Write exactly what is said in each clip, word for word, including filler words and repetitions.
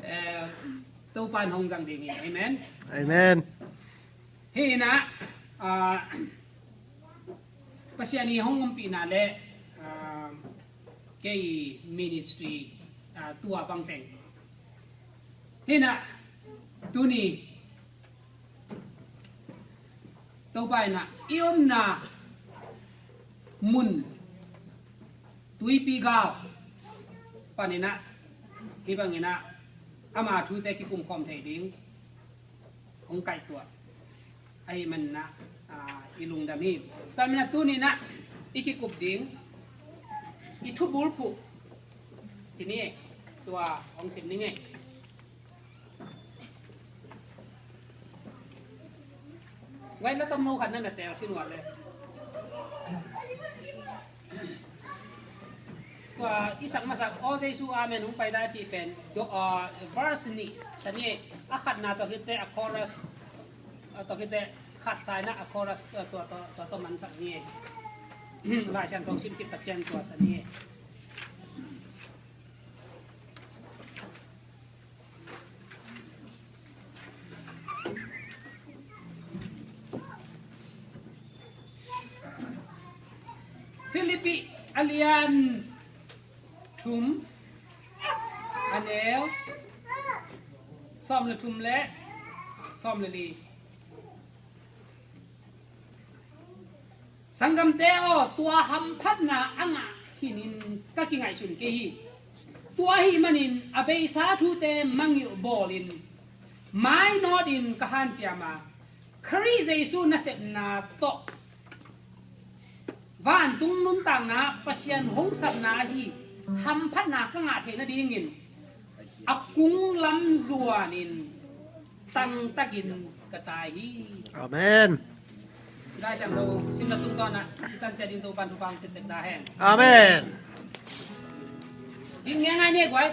Eh, Topa'n hong zang ding hi. Amen. Amen. Hi inah, ah, Pasian i hong ompihna le, ah, kei ministry, ah, tua bang teng. Hi inah tuni Topa inah i omna mun Tuipi Gal pan inah, hi bang inah ama thute kikum khawm thei ding hong kaihtuah ahih manin ah, i lungdam hi. Tua manin ah tuni inah i kikup ding i thubulphuh ci ni, tua hong sim ni ngei. Guai, la tomno khat na na teel sin ua le. Tua i sak masak, "O Jesu, amen, hong pai ta," cih pen, do, ah, verse nih sa ni. A khatna tawh khitteh, a chorus, ah, tawh khitteh, khat sa inah a chorus, ah, tua, tua, tua tawh man sak ni. Lai Siangtho sim khit tak ciang tua sa ni. Filipi a lian thum, a neu sawm le thum le sawm le li. Sanggamte aw, tua hamphatna a ngah khinin ka kingaihsun kei hi. Tua ahih manin a beisa thute mangngilh bawlin, mainawtin ka hanciam a, Khrih Jesu nasepna tawh vantung nuntakna Pasian hong sapna ahi hamphatna ka ngah theih nadingin a kung lam zuanin tangtakin ka tai hi. Amen. Lai Siangtho simna tungtawn ah i tan ciat ding Topa'n thupha hong pia tek ta hen. Amen. Ding ngai ngai ni guai.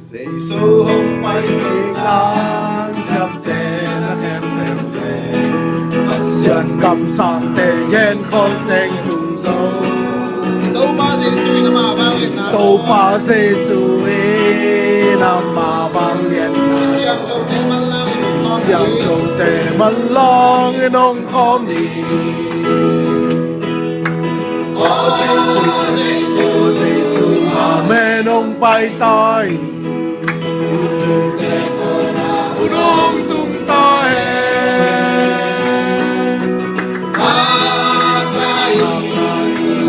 Jesu hong pai hi, lam ciapte na khempeuh le, Pasian kamsangte genkholhte tung zo. Topa Jesu in amah vangliatna, Topa Jesu in amah vangliatna, Siangthote manlang in hong khawm hi. Siangthote manlang in hong khawm hi. O Jesu, Jesu, Jesu, amen, hong pai ta in. Hun hong tung ta hen.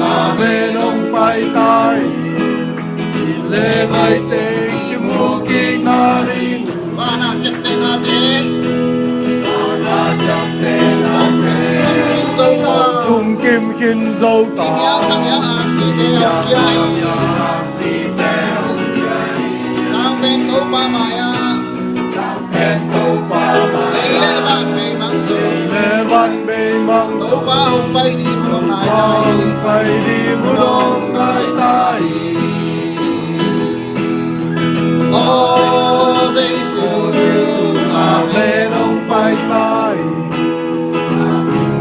Amen, hong pai ta in. Inn le vai teng kimu kik nading. Vana ciaptehna te. Vana ciaptehna te. Tung kim khin zo ta. Tung kim khin zo ta. Inn hiam thang hiam aksite hong kia hi. Inn hiam thang hiam aksite hong kia hi. Sangpen Topa mai-ah. Sangpen Topa mai-ah. Lei le van beimang zo. Lei le van beimang zo. Topa hong pai ding hun hong nai ta hi. Topa hong pai ding hun hong nai ta hi. O Jesu, amen, hong pai ta hi.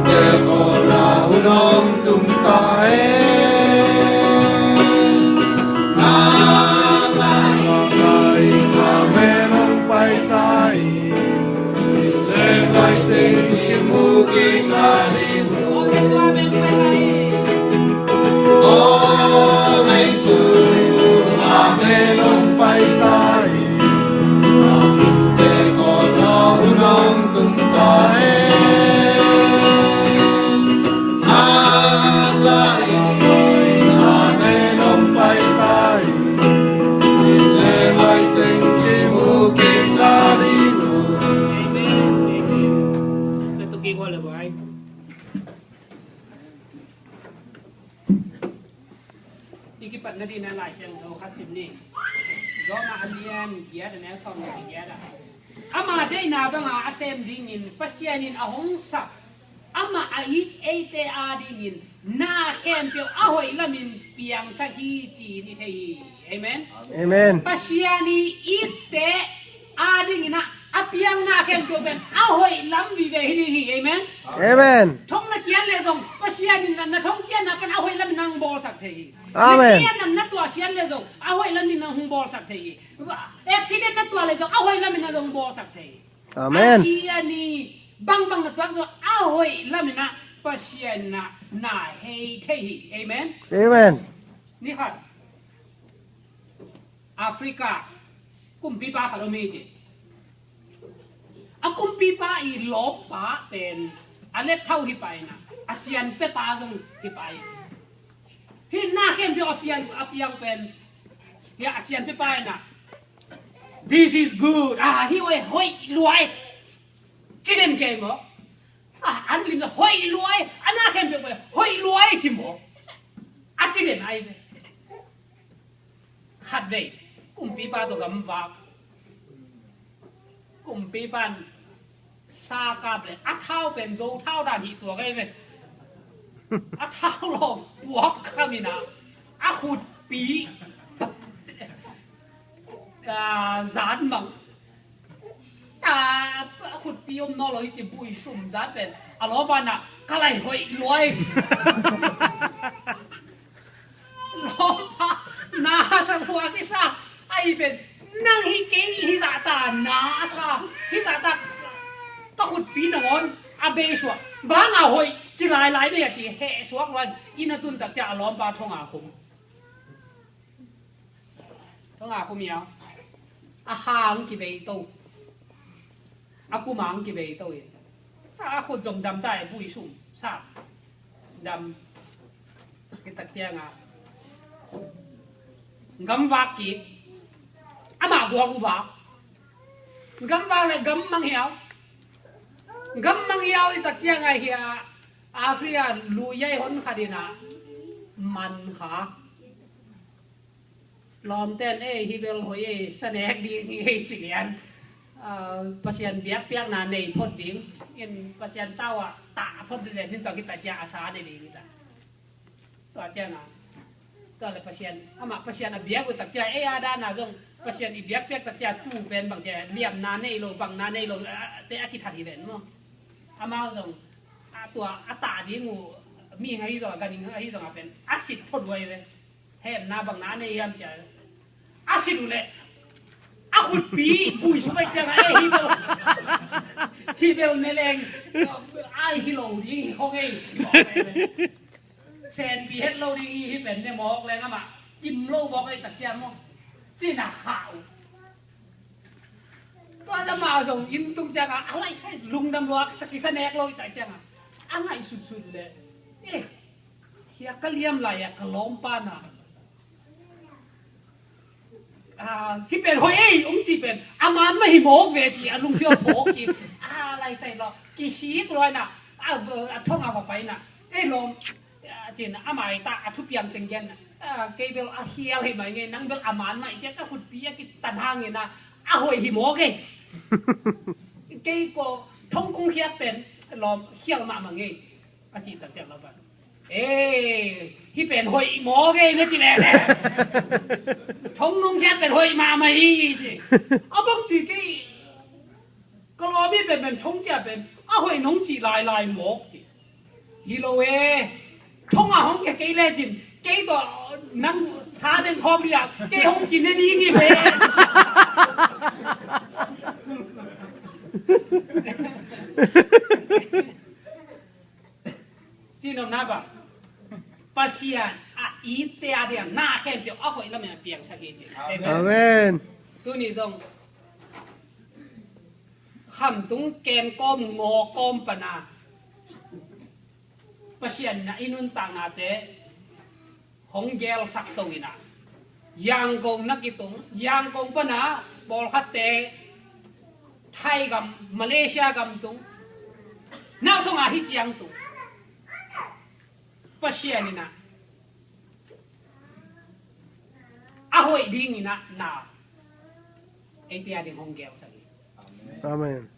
Te kholna hun hong tung ta hi. Amen, amen, hong pai ta hi. Inn le vai teng kimu kik nading. O Jesu, amen, hong pai ta hi. O Jesu, amen, hong pai ta hi. Te kholna hun hong tung ta hi. Amen, hong pai ta hi. Inn le vai teng kimu kik nading. Amen. Amen. Tua tuk kik uh le vai. I kipat nading ah Lai Siangtho khat sim ni. Rom a lian giat, a neu sawm le giat ah, ama deihna banga a sem dingin Pasian in a hong sak, amah a it eite adingin na khempeuh a hoih lamin piangsak hi, ci-in i thei hi. Amen. Amen. Pasian i itte adingin ah a piang na khempeuh pen a hoih lam vive hi ding hi. Amen. Amen. Thong na kiat leh zong Pasian in na, na thong kiatna pan a hoih lamin na hong bawlsak thei hi. Amen. Na cian na, na tuah siat leh zong a hoih lamin na hong bawlsak thei hi. Accident na tuah leh zong a hoih lamin na hong bawlsak thei hi. Amen. A cian i bangbang na tuak zong a hoih lamin ah Pasian na, na hei thei hi. Amen. Amen. Ni khat Africa kumpipa khat om hi ci. A kumpipa i lawmpa pen a let thau hi pai na, a cian pepa zong hi pai. Hi na khempeuh a piang, a piang pen hi a cian pepa hi na. This is good. Ah, hi hoih, hoih luai. Ci den kei maw. Ah, an lim na hoih luai. A na khempeuh pen hoih luai ci maw. A ci den ai ve. Khat vei kumpipa tawh gamvak. Kumpipa in sa kap leh a thau pen Zo thau dan hih tuak ai ve. A thau lawng puak khamin ah a khutpi, ah, zan mang. Ah, a khutpi om nawn lo hi ci, bui sum zan pen a lawmpa in ah ka lai hoih luai. Lawmpa, na sa lua kisa. Ahi pen nang hi kei hi zahta na sa, hi zahta ka khutpi nangawn a bei suak. Bang a hoih ci lailai nei a ci heh suak luan. Inn a tun tak ciang a lawmpa thong a khum. Thong a khum hiau. A hang kivei to. A kum ang kivei to hi. A khut zong dam ta e, bui sum sa dam. Kitak ciang a gamvak kik. Amah guang vak. Gamvak le gam mang hiau. Gam mang hiau i tak ciang a hi a Africa lui ai hon khat in ah man kha. Lawmten ei hi bel hoih ei, sa nek ding hi ei ci lian. Ah, Pasian biakpiakna nei phot ding. In Pasian tau ah tah phot zen in tua khit tak ciang a sa nei ding hi ta. Tua ciang a, tua le Pasian, amah Pasian a biak uh tak ciang ei a dan a zong Pasian i biakpiak tak ciang tu pen bang ciang liamna nei lo, bangna nei lo, ah, te a kithat hi ven maw. Amau zong a tua a tah ding uh, mihing ahi zong a, ganhing ahi zong a pen a sit phot uh ai ve. Hemna bang na nei hiam cia. A sit uh leh a khutpi bui sum ai ciang a, eh, hi bel, hi bel ne leng, ai hi lo ding hi khong ei. Senpi het lo ding hi, hi pen ne mawk leng amah kim lo mawk ei tak ciang maw. Cina khah uh. Tua amah zong inn tung ciang a, a laisai lungdam lua, sa kisa nek lo i tak ciang a, a ngaihsutsut leh, eh, hia ka liam lai a ka lawmpa na, ah, hi pen hoih ei, um ci pen a man mah hi mawk ve ci, a lungsim a phawk ci. A laisai lo, kisik lua na, a, a thong a va pai na, eh, lawm, ah, cin a mai ta, a thupiang teng gen na. Ah, kei bel a hial hi mai ngei, nang bel a man mai cia, ka khutpi a kitan hangin a, a hoih hi mawk ei. Kei ko thong kong khiat pen lawm hial mahmah ngei. A ci tak ciang lo ban. Eh, hi pen hoih mawk ei na ci lele. Thong nong khiat pen hoih mahmah hi ci. A bang ci kei Ka lawm hi pen pen thong kia pen a hoih nong cih lailai mawk ci. Hi lo e. Thong a hong kia kei le cin, kei tawh nang sa deng khawm liah kei hong kine ding hi ve. Ci nopna bang, Pasian a itte a diang na khempeuh a hoih lamin a piangsak hi ci. Amen. Tuni zong khamtung kenkawm ngawkawm pana Pasian na i nuntaknate hong gelsak to ina, Yangon na kitung, Yangon pana pawlkhatte Thai gam, Malaysia gam tung, na sunga hi ciang tung. Pasian ina a hoih ding ina na eite a ding hong gelsak hi. Amen.